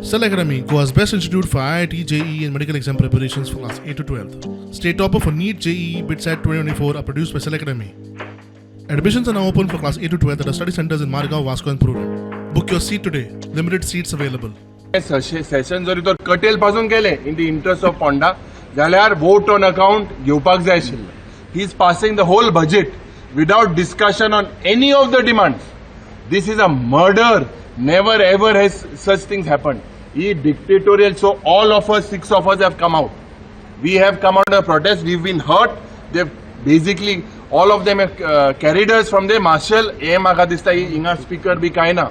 Cell Academy, Goa's best institute for IIT, JEE, and medical exam preparations for class 8 to 12. State topper for NEET, JEE, BITSAT 2024 are produced by Cell Academy. Admissions are now open for class 8 to 12 at our study centers in Margao, Vasco, and Prudent. Book your seat today. Limited seats available. Session जरी तर कटेल पासून केले in the interest of Ponda जाल्यार vote on account घेवपाक जाय आशिल्लें. He is passing the whole budget without discussion on any of the demands. This is a murder. Never ever has such things happen. He dictatorial. So all of us, six of us, have come out. We have come out a protest. We been hurt. They basically, all of them have carried us from the marshal. हे म्हाका दिसता ही हिंगा speaker बी कांय ना,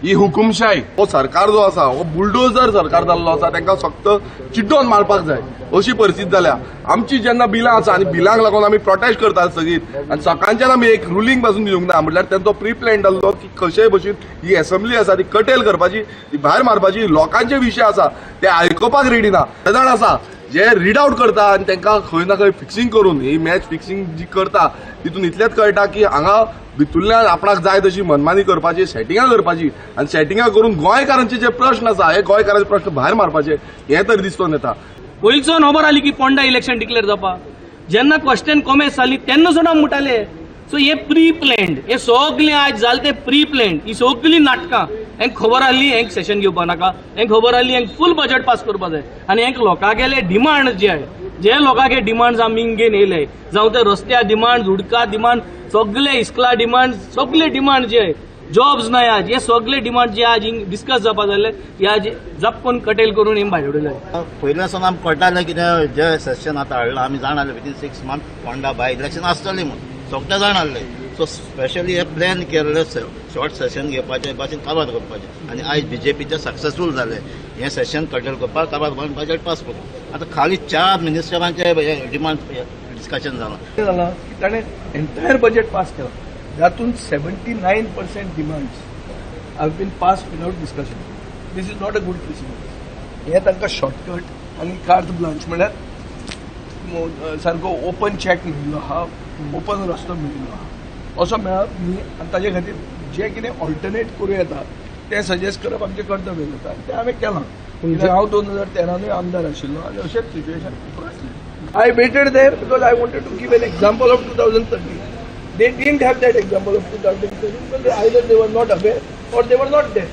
ही हुकुमशाय. हो सरकार जो आसा हो बुलडोजर सरकार जाल्लो आसा. तांकां फक्त चिड्डोन मारपाक जाय अशी परिस्थिती जाल्या आमची. जेन्ना बिलां आसा आनी बिलांक लागून आमी प्रोटेस्ट करतात स्थगीत आनी सकाळच्यान आमी एक रुलींग पासून दिवंक ना. म्हटल्यार तेंचो प्री प्लॅन जाल्लो की कशेय भशेन ही एसेंब्ली आसा ती कटेल करपाची, ती भायर मारपाची. लोकांचे विशय आसा ते आयकुपाक रेडी ना. ते जाण आसा जे रीड आउट करता आनी तांकां खंय ना खंय फिक्सिंग करून ही मॅच फिक्सिंग जी करता तितून इतलेंच कळटा की हांगा भितुल्ल्यान आपणाक जाय तशी मनमानी करपाची, सेटिंगां करपाची आनी सेटिंगां करून गोंयकारांचे जे प्रश्न आसा हे गोंयकारांचे प्रश्न भायर मारपाचे हे तरी दिसून येता. पयलींच्यान खबर आली की पोंडा इलेक्शन डिक्लेअर जावपा. जेन्ना क्वेश्चन कॉमेस जाली तेन्ना सुद्दां म्हणटाले. सो हे प्री प्लॅन्ड, हे सगळें आयज जालें तें प्री प्लॅन्ड. ही सगळीं नाटकां. हेंक खबर आहली हेंक सेशन घेवपा नाका. हेंक खबर आहली हेंक फूल बजेट पास करपा जाय आनी हेंक लोकांगेले डिमांड जे आहे, जे लोकांगे डिमांड आमी घेवन येयले, जावं ते रस्त्या डिमांड, उदका डिमांड, सगळे इस्कला डिमांड, सगळे डिमांड जे जॉब्स नाय आज, हे सगळे डिमांड जे आज हिंग डिस्कस जावपा जाल्ले, हे आज जपकोन कटेल करून हिंग भायर उडयले. पयल्यासून आमकां कळटालें कितें जे सेशन आतां हाडलां, आमी जाण आसले within 6 month Ponda by election आसतलें म्हूण सगळे जाण आसले. सो स्पेशली हे प्लॅन केल्ले शॉर्ट सेशन घेवपाचें भाशेन काबार करपाचें आनी आयज बीजेपीचे सक्सेसफूल जाले. हें सेशन कटेल करपाक, काबार करून बजेट पास करून आतां खाली चार मिनिस्टरांचे डिमांड डिस्कशन जालां. कितें जालां की ताणें एंटायर बजेट पास केला जातून 79% demands have been passed without discussion. This is not a good precedent. हें तांकां शॉर्टकट आनी कार्त ब्लांच म्हळ्यार सारको ओपन चॅक मेळिल्लो आहा, ओपन रस्तो मेळिल्लो आहा असो मेळप न्ही. आनी ताजे खातीर जें कितें ऑल्टरनेट करूं येता तें सजेस्ट करप आमचें कर्तव्य जाता आनी तें हांवें केलां, कित्याक हांव 2013नूय आमदार आशिल्लो आनी अशेंच सिच्युएशन आसलें. I waited there because I wanted to give an example of 2013. They didn't have that example of 2013 because either they were not aware or they were not there.